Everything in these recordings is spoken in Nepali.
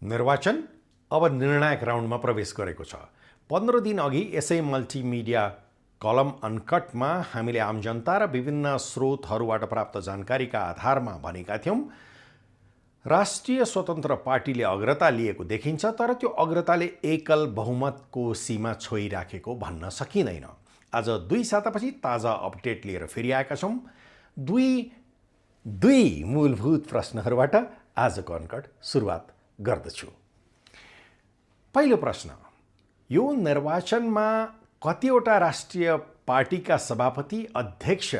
निर्वाचन अब निर्णायक राउन्डमा प्रवेश गरेको छ। 15 दिन अघि यसै मल्टिमिडिया कलम अनकटमा हामीले आम जनता र विभिन्न स्रोतहरूबाट प्राप्त जानकारीका आधारमा भनेका थियौँ, राष्ट्रिय स्वतन्त्र पार्टीले अग्रता लिएको देखिन्छ, तर त्यो अग्रताले एकल बहुमतको सीमा छोइराखेको भन्न सकिँदैन। आज 2 सातापछि ताजा अपडेट लिएर फेरि आएका छौँ। दुई मूलभूत प्रश्नहरूबाट आजको अनकट सुरुवात गर्दछु। पहिलो प्रश्न, यो निर्वाचनमा कतिवटा राष्ट्रिय पार्टीका सभापति, अध्यक्ष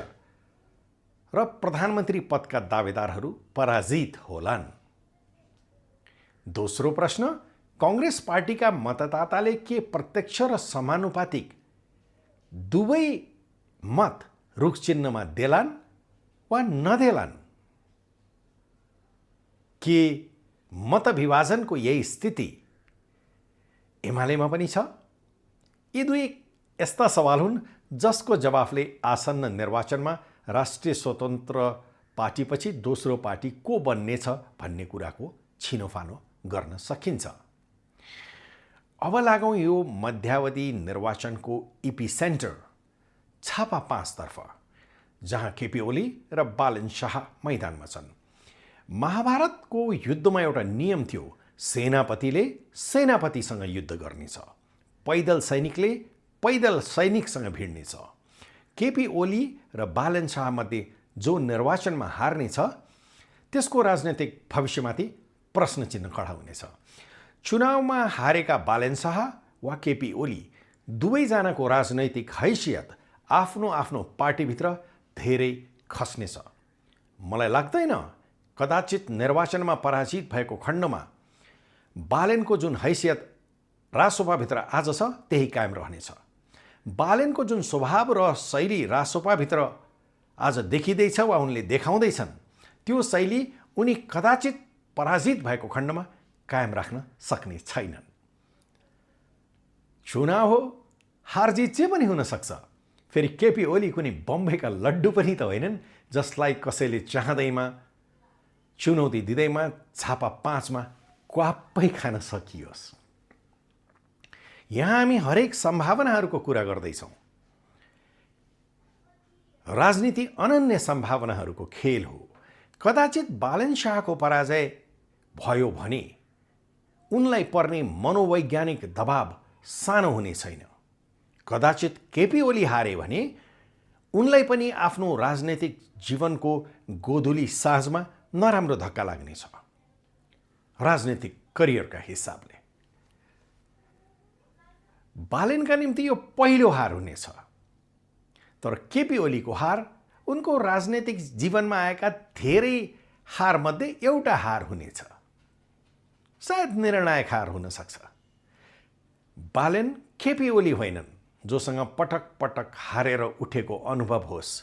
र प्रधानमन्त्री पदका दावेदारहरू पराजित होलान्? दोस्रो प्रश्न, कांग्रेस पार्टीका मतदाताले के प्रत्यक्ष र समानुपातिक दुवै मत रुख चिन्हमा देलान् वा नदेलान्? के मतविभाजनको यही स्थिति एमालेमा पनि छ? यी दुई यस्ता सवाल हुन् जसको जवाफले आसन्न निर्वाचनमा राष्ट्रिय स्वतन्त्र पार्टीपछि दोस्रो पार्टी को बन्नेछ भन्ने कुराको छिनोफानो गर्न सकिन्छ। अब लागौँ यो मध्यावधि निर्वाचनको इपिसेन्टर छापा 5 तर्फ, जहाँ केपी ओली र बालन शाह मैदानमा छन्। महाभारतको युद्धमा एउटा नियम थियो, सेनापतिले सेनापतिसँग युद्ध गर्नेछ, पैदल सैनिकले पैदल सैनिकसँग भिड्नेछ। केपी ओली र बालन शाह मध्ये जो निर्वाचनमा हार्नेछ त्यसको राजनैतिक भविष्यमाथि प्रश्न चिन्ह खडा हुनेछ। चुनावमा हारेका बालन शाह वा केपी ओली दुवैजनाको राजनैतिक हैसियत आफ्नो आफ्नो पार्टीभित्र धेरै खस्नेछ। मलाई लाग्दैन कदाचित निर्वाचनमा पराजित भएको खण्डमा बालेनको जुन हैसियत रासोपाभित्र आज छ त्यही कायम रहनेछ। बालेनको जुन स्वभाव र शैली रासोपाभित्र आज देखिँदैछ वा उनले देखाउँदैछन्, त्यो शैली उनी कदाचित पराजित भएको खण्डमा कायम राख्न सक्ने छैनन्। चुनाव हो, हारजित जे पनि हुन सक्छ। फेरि केपी ओली कुनै बम्बईका लड्डु पनि त होइनन् जसलाई कसैले चाहँदैमा, चुनौती दिँदैमा छापा 5मा क्वाप्पै खान सकियोस्। यहाँ हामी हरेक सम्भावनाहरूको कुरा गर्दैछौँ। राजनीति अनन्य सम्भावनाहरूको खेल हो। कदाचित बालन शाहको पराजय भयो भने उनलाई पर्ने मनोवैज्ञानिक दबाव सानो हुने छैन। कदाचित केपी ओली हारे भने उनलाई पनि आफ्नो राजनैतिक जीवनको गोधुली साँझमा नराम्रो धक्का लाग्नेछ, राजनैतिक करियरका हिसाबले। बालेनका निम्ति यो पहिलो हार हुनेछ, तर केपी ओलीको हार उनको राजनैतिक जीवनमा आएका धेरै हारमध्ये एउटा हार हुनेछ। सायद निर्णायक हार हुन सक्छ। बालेन केपी ओली होइनन् जोसँग पटक पटक हारेर उठेको अनुभव होस्,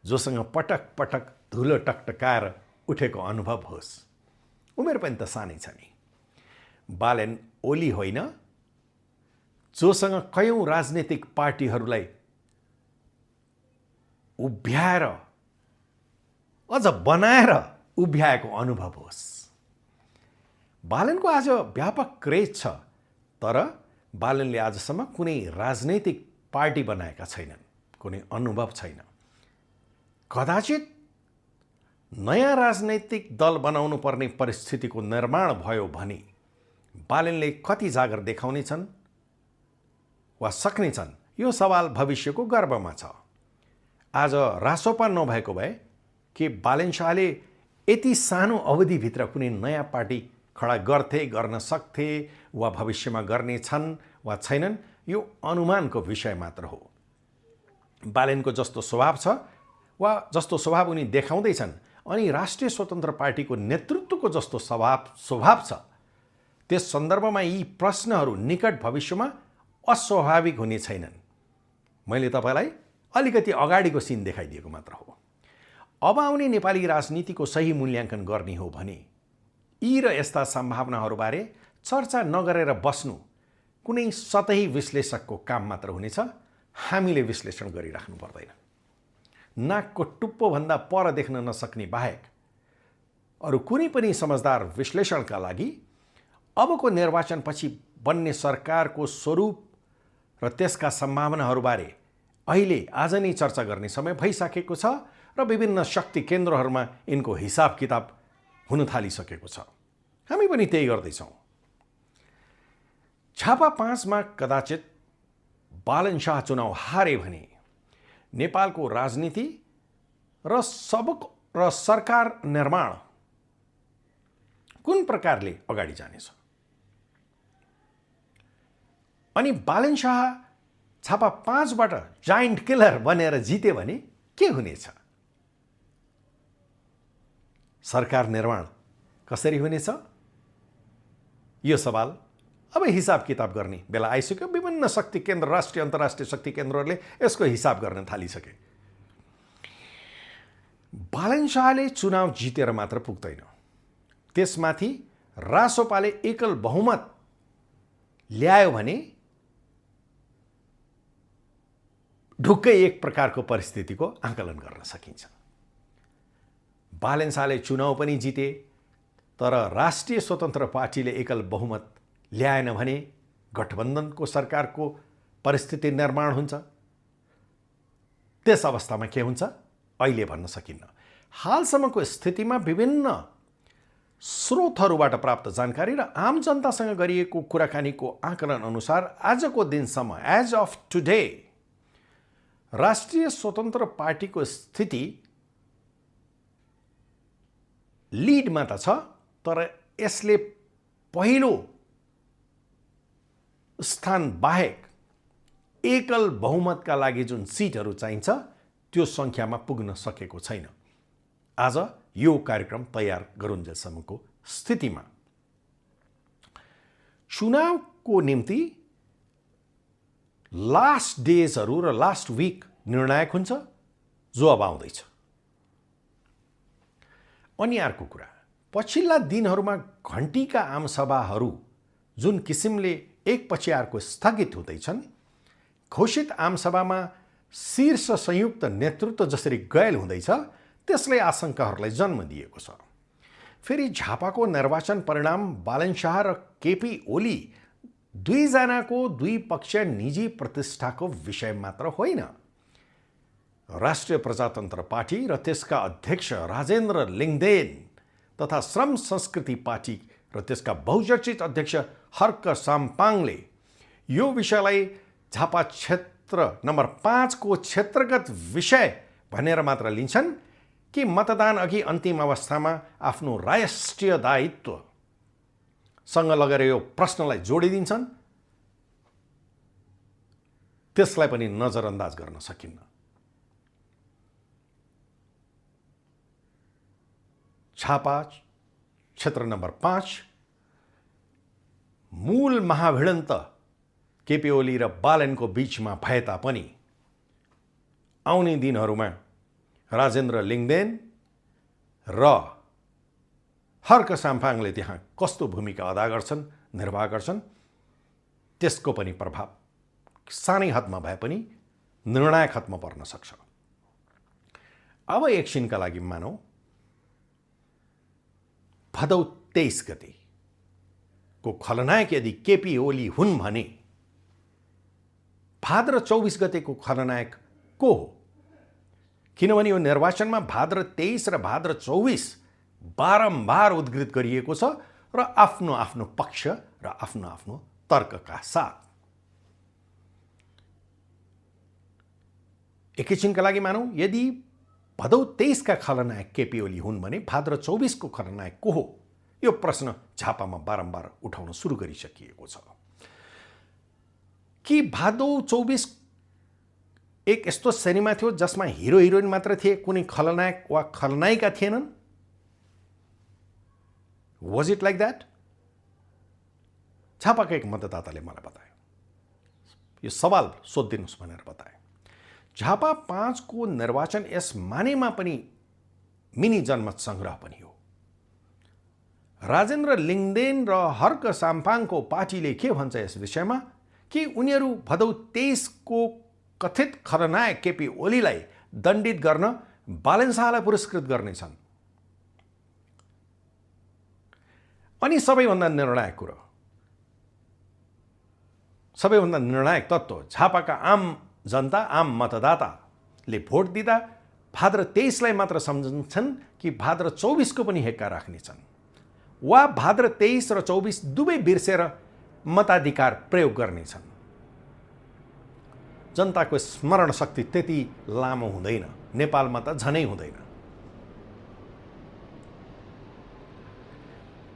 जोसँग पटक पटक धुलो टकटकाएर उठेको अनुभव होस्। उमेर पनि त सानै छ नि। बालेन ओली होइन जोसँग कयौं राजनीतिक पार्टीहरूलाई उभ्याएर, अझ बनाएर उभ्याएको अनुभव होस्। बालेनको आज व्यापक क्रेज छ, तर बालेनले आजसम्म कुनै राजनैतिक पार्टी बनाएका छैनन्, कुनै अनुभव छैन। कदाचित नयाँ राजनैतिक दल बनाउनु पर्ने परिस्थितिको निर्माण भयो भने बालेनले कति जागर देखाउनेछन् वा सक्नेछन्, यो सवाल भविष्यको गर्भमा छ। आज रासोपा नभएको भए के बालन शाहले यति सानो अवधिभित्र कुनै नयाँ पार्टी खडा गर्थे, गर्न सक्थे वा भविष्यमा गर्ने छन् वा छैनन्, यो अनुमानको विषय मात्र हो। बालेनको जस्तो स्वभाव छ वा जस्तो स्वभाव उनी देखाउँदैछन्, अनि राष्ट्रिय स्वतन्त्र पार्टीको नेतृत्वको जस्तो स्वभाव छ, त्यस सन्दर्भमा यी प्रश्नहरू निकट भविष्यमा अस्वाभाविक हुने छैनन्। मैले तपाईँलाई अलिकति अगाडिको सिन देखाइदिएको मात्र हो। अब आउने नेपाली राजनीतिको सही मूल्याङ्कन गर्ने हो भने यी र यस्ता सम्भावनाहरूबारे चर्चा नगरेर बस्नु कुनै सतही विश्लेषकको काम मात्र हुनेछ। हामीले विश्लेषण गरिराख्नु पर्दैन। नाकको टुप्पोभन्दा पर देख्न नसक्ने बाहेक अरू कुनै पनि समझदार विश्लेषणका लागि अबको निर्वाचनपछि बन्ने सरकारको स्वरूप र त्यसका सम्भावनाहरूबारे अहिले आज नै चर्चा गर्ने समय भइसकेको छ र विभिन्न शक्ति केन्द्रहरूमा यिनको हिसाब किताब हुन थालिसकेको छ। हामी पनि त्यही गर्दैछौँ। झापा 5मा कदाचित बालन शाह चुनाव हारे भने नेपालको राजनीति र सरकार निर्माण कुन प्रकारले अगाडि जानेछ? अनि बालन शाह झापा 5बाट जाइन्ट किलर बनेर जित्यो भने के हुनेछ? सरकार निर्माण कसरी हुनेछ? यो सवाल अब हिसाब किताब गर्ने बेला आइसक्यो। विभिन्न शक्ति केन्द्र, राष्ट्रिय अन्तर्राष्ट्रिय शक्ति केन्द्रहरूले यसको हिसाब गर्न थालिसके। बालन शाहले चुनाव जितेर मात्र पुग्दैन, त्यसमाथि रासोपाले एकल बहुमत ल्यायो भने ढुक्कै एक प्रकारको परिस्थितिको आकलन गर्न सकिन्छ। बालन शाहले चुनाव पनि जिते, तर राष्ट्रिय स्वतन्त्र पार्टीले एकल बहुमत ल्याएन भने गठबन्धनको सरकारको परिस्थिति निर्माण हुन्छ। त्यस अवस्थामा के हुन्छ अहिले भन्न सकिन्न। हालसम्मको स्थितिमा विभिन्न स्रोतहरूबाट प्राप्त जानकारी र आम जनतासँग गरिएको कुराकानीको आकलन अनुसार आजको दिनसम्म, एज अफ टुडे, राष्ट्रिय स्वतन्त्र पार्टीको स्थिति लिडमा त छ, तर यसले पहिलो स्थान बाहेक एकल बहुमतका लागि जुन सिटहरू चाहिन्छ त्यो सङ्ख्यामा पुग्न सकेको छैन। आज यो कार्यक्रम तयार गरुन्जेलसम्मको स्थितिमा चुनावको निम्ति लास्ट डेजहरू र लास्ट विक निर्णायक हुन्छ, जो अब आउँदैछ। अनि अर्को कुरा, पछिल्ला दिनहरूमा घन्टीका आमसभाहरू जुन किसिमले एकपछि अर्को स्थगित हुँदैछन्, घोषित आमसभामा शीर्ष संयुक्त नेतृत्व जसरी गैल हुँदैछ, त्यसले आशंकाहरूलाई जन्म दिएको छ। फेरि झापाको निर्वाचन परिणाम बालन शाह र केपी ओली दुईजनाको द्विपक्षीय निजी प्रतिष्ठाको विषय मात्र होइन। राष्ट्रिय प्रजातन्त्र पार्टी र त्यसका अध्यक्ष राजेन्द्र लिङ्गदेन तथा श्रम संस्कृति पार्टी र त्यसका बहुचर्चित अध्यक्ष हर्क साम्पाङले यो विषयलाई झापा क्षेत्र नम्बर 5 को क्षेत्रगत विषय भनेर मात्र लिन्छन् कि मतदान अघि अन्तिम अवस्थामा आफ्नो राष्ट्रिय दायित्वसँग लगेर यो प्रश्नलाई जोडिदिन्छन्, त्यसलाई पनि नजरअन्दाज गर्न सकिन्न। झापा क्षेत्र नम्बर 5 मूल महाभिडन्त केपी ओली र बालनको बीचमा भए तापनि आउने दिनहरूमा राजेन्द्र लिङ्गदेन र हर्क साम्पाङले त्यहाँ कस्तो भूमिका अदा गर्छन्, निर्वाह गर्छन्, त्यसको पनि प्रभाव सानै हदमा भए पनि निर्णायक हदमा पर्न सक्छ। अब एकछिनका लागि मानौ भदौ 23 गते को खलनायक यदि केपी ओली हुन् भने भाद्र 24 गतेको खलनायक को हो? किनभने यो निर्वाचनमा भाद्र 23 र भाद्र 24 बारम्बार उद्घृत गरिएको छ र आफ्नो आफ्नो पक्ष र आफ्नो आफ्नो तर्कका साथ। एकैछिनका लागि मानौ यदि भदौ 23 का खलनायक केपी ओली हुन् भने भाद्र 24 को खलनायक को हो? यो प्रश्न झापामा बारम्बार उठाउन सुरु गरिसकिएको छ। कि भादौ 24 एक यस्तो सिनेमा थियो जसमा हिरो हिरोइन मात्र थिए, कुनै खलनायक वा खलनायिका थिएनन्? Was it like that? झापाका एक मतदाताले मलाई बताए, यो सवाल सोधिदिनुहोस् भनेर बताए। झापा 5 को निर्वाचन यस मानेमा पनि मिनी जनमत संग्रह पनि हो। राजेन्द्र लिङ्गदेन र हर्क साम्पाङको पार्टीले के भन्छ यस विषयमा कि उनीहरू भदौ 23 को कथित खलनायक केपी ओलीलाई दण्डित गर्न बालन शाहलाई पुरस्कृत गर्नेछन्। अनि सबैभन्दा निर्णायक कुरो, सबैभन्दा निर्णायक तत्त्व, झापाका आम जनता, आम मतदाताले भोट दिँदा भाद्र 23लाई मात्र सम्झन्छन् कि भाद्र 24को पनि हेक्का राख्नेछन्, वा भाद्र 23 र 24 दुवै बिर्सेर मताधिकार प्रयोग गर्नेछन्। जनताको स्मरण शक्ति त्यति लामो हुँदैन, नेपालमा त झनै हुँदैन।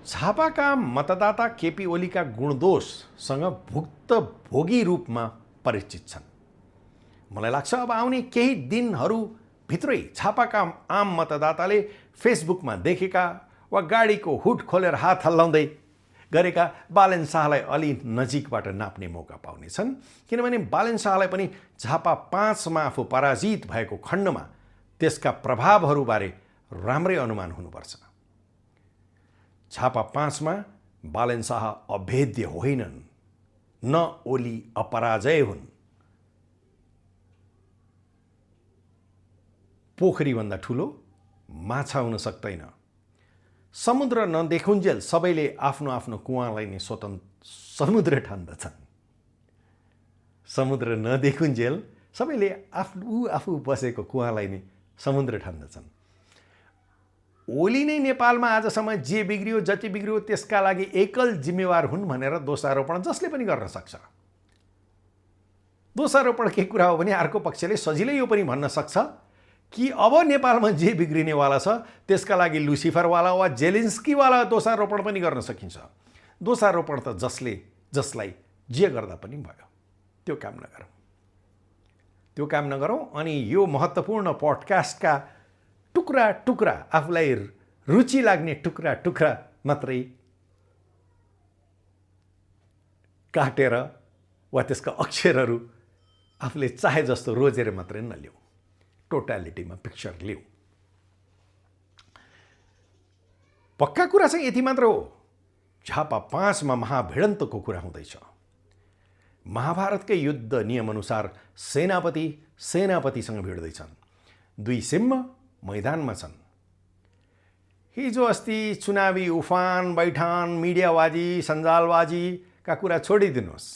झापाका मतदाता केपी ओलीका गुणदोषसँग भुक्तभोगी रूपमा परिचित छन्। मलाई लाग्छ अब आउने केही दिनहरूभित्रै झापाका आम मतदाताले फेसबुकमा देखेका वा गाडीको हुड खोलेर हात हल्लाउँदै गरेका बालेन शाहलाई अलि नजिकबाट नाप्ने मौका पाउनेछन्, किनभने बालेन शाहलाई पनि झापा 5मा आफू पराजित भएको खण्डमा त्यसका प्रभावहरूबारे राम्रै अनुमान हुनुपर्छ। झापा 5मा बालेन शाह अभेद्य होइनन्, न ओली अपराजय हुन्। पोखरीभन्दा ठुलो माछा हुन सक्दैन। समुद्र नदेखुन्जेल सबैले आफ्नो आफ्नो कुवालाई नै समुद्र ठान्दछन्। समुद्र नदेखुन्जेल सबैले आफू बसेको कुवालाई नै समुद्र ठान्दछन्। ओली नै नेपालमा आजसम्म जे बिग्रियो, जति बिग्रियो त्यसका लागि एकल जिम्मेवार हुन् भनेर दोषारोपण जसले पनि गर्न सक्छ। दोषारोपण के कुरा हो भने अर्को पक्षले सजिलै यो पनि भन्न सक्छ कि अब नेपालमा जे बिग्रिनेवाला छ त्यसका लागि लुसिफरवाला वा जेलेन्स्कीवाला दोषारोपण पनि गर्न सकिन्छ। दोषारोपण त जसलाई जे गर्दा पनि भयो। त्यो काम नगरौँ अनि यो महत्त्वपूर्ण पडकास्टका टुक्रा आफूलाई रुचि लाग्ने टुक्रा मात्रै काटेर वा त्यसका अक्षरहरू आफूले चाहे जस्तो रोजेर मात्रै नलिऊ, टोटालिटीमा पिक्चर लिऊ। पक्का कुरा चाहिँ यति मात्र हो, झापा 5मा महाभिडन्तको कुरा हुँदैछ। महाभारतकै युद्ध नियमअनुसार सेनापतिसँग भिड्दैछन्। 2 सिंह मैदानमा छन्। हिजो अस्ति चुनावी उफान, बैठान, मिडियाबाजी, सञ्जालबाजीका कुरा छोडिदिनुहोस्।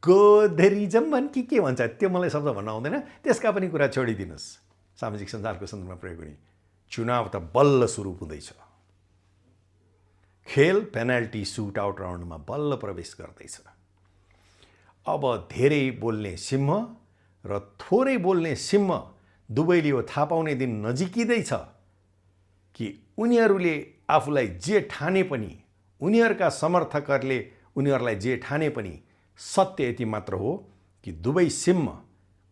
एल्गोरिदम भन् कि के भन्छ, त्यो मलाई शब्द भन्न आउँदैन, त्यसका पनि कुरा छोडिदिनुहोस्। सामाजिक सञ्जालको सन्दर्भमा प्रयोग हुने चुनाव त बल्ल सुरु हुँदैछ। खेल पेनाल्टी सुट आउट राउन्डमा बल्ल प्रवेश गर्दैछ। अब धेरै बोल्ने सिंह र थोरै बोल्ने सिंह दुवैले यो थाहा पाउने दिन नजिकिँदैछ कि उनीहरूले आफूलाई जे ठाने पनि, उनीहरूका समर्थकहरूले उनीहरूलाई जे ठाने पनि सत्य यति मात्र हो कि दुवै सिंह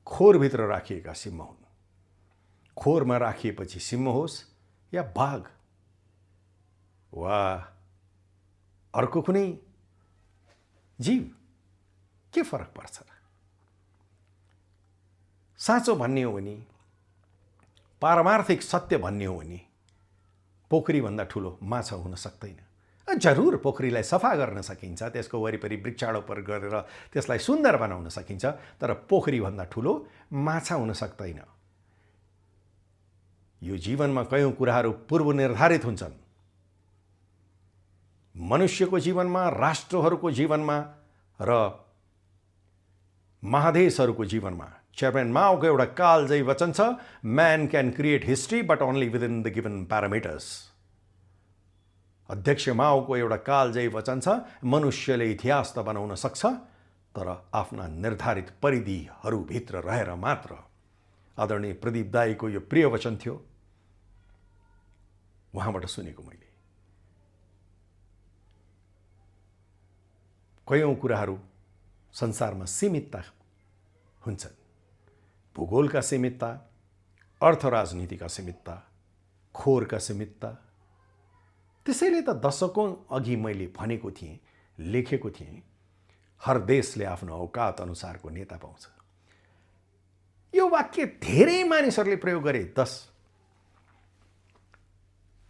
खोरभित्र राखिएका सिंह हुन्। खोरमा राखिएपछि सिंह होस् या बाघ वा अर्को कुनै जीव, के फरक पर्छ र? साँचो भन्ने हो भने, पारमार्थिक सत्य भन्ने हो भने पोखरीभन्दा ठुलो माछा हुन सक्दैन। जरुर पोखरीलाई सफा गर्न सकिन्छ, त्यसको वरिपरि वृक्षारोपण गरेर त्यसलाई सुन्दर बनाउन सकिन्छ, तर पोखरीभन्दा ठुलो माछा हुन सक्दैन। यो जीवनमा कयौं कुराहरू पूर्व निर्धारित हुन्छन्। मनुष्यको जीवनमा, राष्ट्रहरूको जीवनमा र महादेशहरूको जीवनमा। चेयरम्यान माओको एउटा कालजयी वचन छ, man can create history but only within the given parameters. अध्यक्ष माओको एउटा कालजयी वचन छ, मनुष्यले इतिहास त बनाउन सक्छ तर आफ्ना निर्धारित परिधिहरूभित्र रहेर मात्र। आदरणीय प्रदीप दाईको यो प्रिय वचन थियो, उहाँबाट सुनेको मैले। कयौं कुराहरू संसारमा सीमितता हुन्छन्। भूगोलका सीमितता, अर्थ राजनीतिका सीमितता, खोरका सीमितता। त्यसैले त दशकौं अघि मैले भनेको थिएँ, लेखेको थिएँ, हर देशले आफ्नो औकात अनुसारको नेता पाउँछ। यो वाक्य धेरै मानिसहरूले प्रयोग गरे।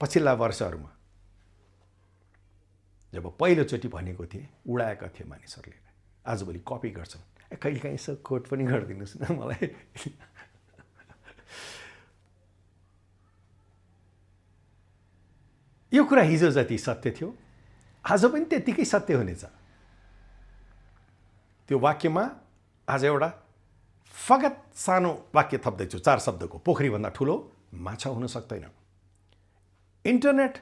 पछिल्ला वर्षहरूमा जब पहिलोचोटि भनेको थिएँ, उडाएका थिए मानिसहरूले। आजभोलि कपी गर्छन्। कहिलेकाहीँ यसो कोट पनि गरिदिनुहोस् न मलाई। यो कुरा हिजो जति सत्य थियो आज पनि त्यतिकै सत्य हुनेछ। त्यो वाक्यमा आज एउटा फगत सानो वाक्य थप्दैछु, 4 शब्दको। पोखरीभन्दा ठुलो माछा हुन सक्दैन। इन्टरनेट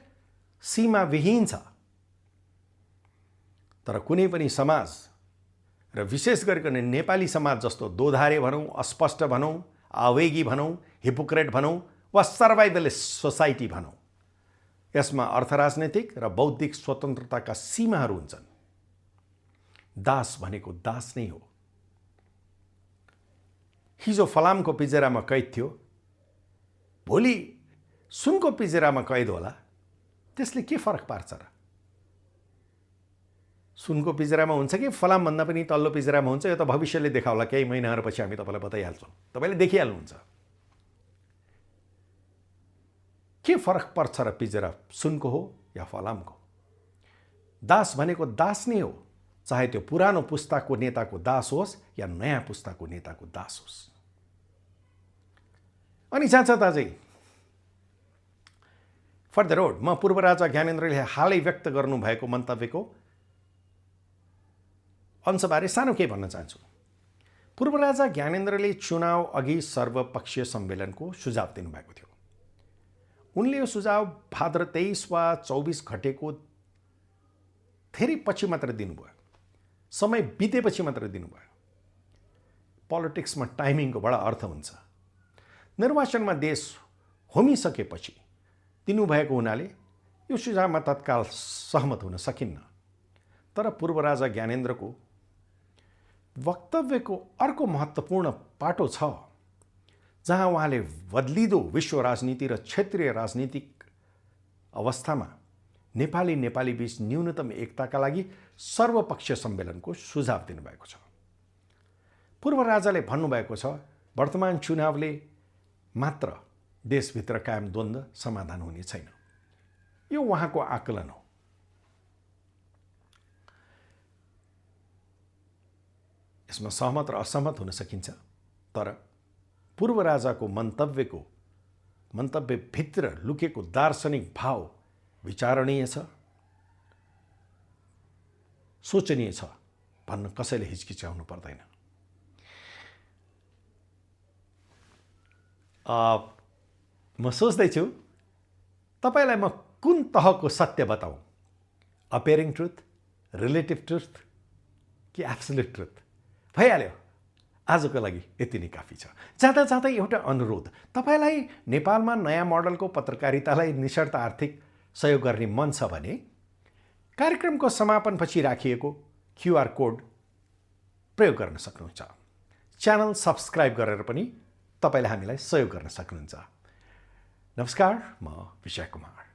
सीमाविहीन छ, तर कुनै पनि समाज र विशेष गरिकन नेपाली समाज जस्तो दोधारे भनौँ, अस्पष्ट भनौँ, आवेगी भनौँ, हिपोक्रेट भनौँ वा सर्भाइभलिस्ट सोसाइटी भनौँ, यसमा अर्थराजनैतिक र बौद्धिक स्वतन्त्रताका सीमाहरू हुन्छन्। दास भनेको दास नै हो। हिजो फलामको पिंजरामा कैद थियो, भोलि सुनको पिंजरामा कैद होला, त्यसले के फरक पार्छ र? सुनको पिंजरामा हुन्छ कि फलामभन्दा पनि तल्लो पिंजरामा हुन्छ, यो त भविष्यले देखाउला। केही महिनाहरूपछि हामी तपाईँलाई बताइहाल्छौँ, तपाईँले देखिहाल्नुहुन्छ। के फरक पर्छ र पिंजरा सुनको हो या फलामको? दास भनेको दास नै हो, चाहे त्यो पुरानो पुस्ताको नेताको दास होस् या नयाँ पुस्ताको नेताको दास होस्। अनि साँच्चै फर द रोड, म पूर्व राजा ज्ञानेन्द्रले हालै व्यक्त गर्नुभएको मन्तव्यको अंशबारे सानो केही भन्न चाहन्छु। पूर्व राजा ज्ञानेन्द्रले चुनाव अघि सर्वपक्षीय सम्मेलनको सुझाव दिनुभएको थियो। उनले यो सुझाव भाद्र 23 वा 24 घटेको धेरै पछि मात्र दिनुभयो, समय बितेपछि मात्र दिनुभयो। पोलिटिक्समा टाइमिङको बडा अर्थ हुन्छ। निर्वाचनमा देश होमिसकेपछि दिनुभएको हुनाले यो सुझावमा तत्काल सहमत हुन सकिन्न। तर पूर्व राजा ज्ञानेन्द्रको वक्तव्यको अर्को महत्त्वपूर्ण पाटो छ, जहाँ उहाँले बदलिदो विश्व राजनीति र क्षेत्रीय राजनीतिक अवस्थामा नेपाली बीच न्यूनतम एकताका लागि सर्वपक्षीय सम्मेलनको सुझाव दिनुभएको छ। पूर्व राजाले भन्नुभएको छ, वर्तमान चुनावले मात्र देशभित्र कायम द्वन्द्व समाधान हुने छैन। यो उहाँको आकलन हो। यसमा सहमत र असहमत हुन सकिन्छ, तर पूर्व राजाको मन्तव्यभित्र लुकेको दार्शनिक भाव विचारणीय छ, सोचनीय छ भन्न कसैले हिचकिचाउनु पर्दैन। म सोच्दैछु तपाईलाई म कुन तहको सत्य बताऊँ, अपेरिङ ट्रुथ, रिलेटिभ ट्रुथ कि एब्सोल्युट ट्रुथ? भइहाल्यो, आजको लागि यति नै काफी छ। जाँदा जाँदै एउटा अनुरोध, तपाईलाई नेपालमा नयाँ मोडलको पत्रकारितालाई निशर्त आर्थिक सहयोग गर्ने मन छ भने कार्यक्रमको समापनपछि राखिएको QR कोड प्रयोग गर्न सक्नुहुन्छ। च्यानल सब्स्क्राइब गरेर पनि तपाईले हामीलाई सहयोग गर्न सक्नुहुन्छ। नमस्कार, म विजय कुमार।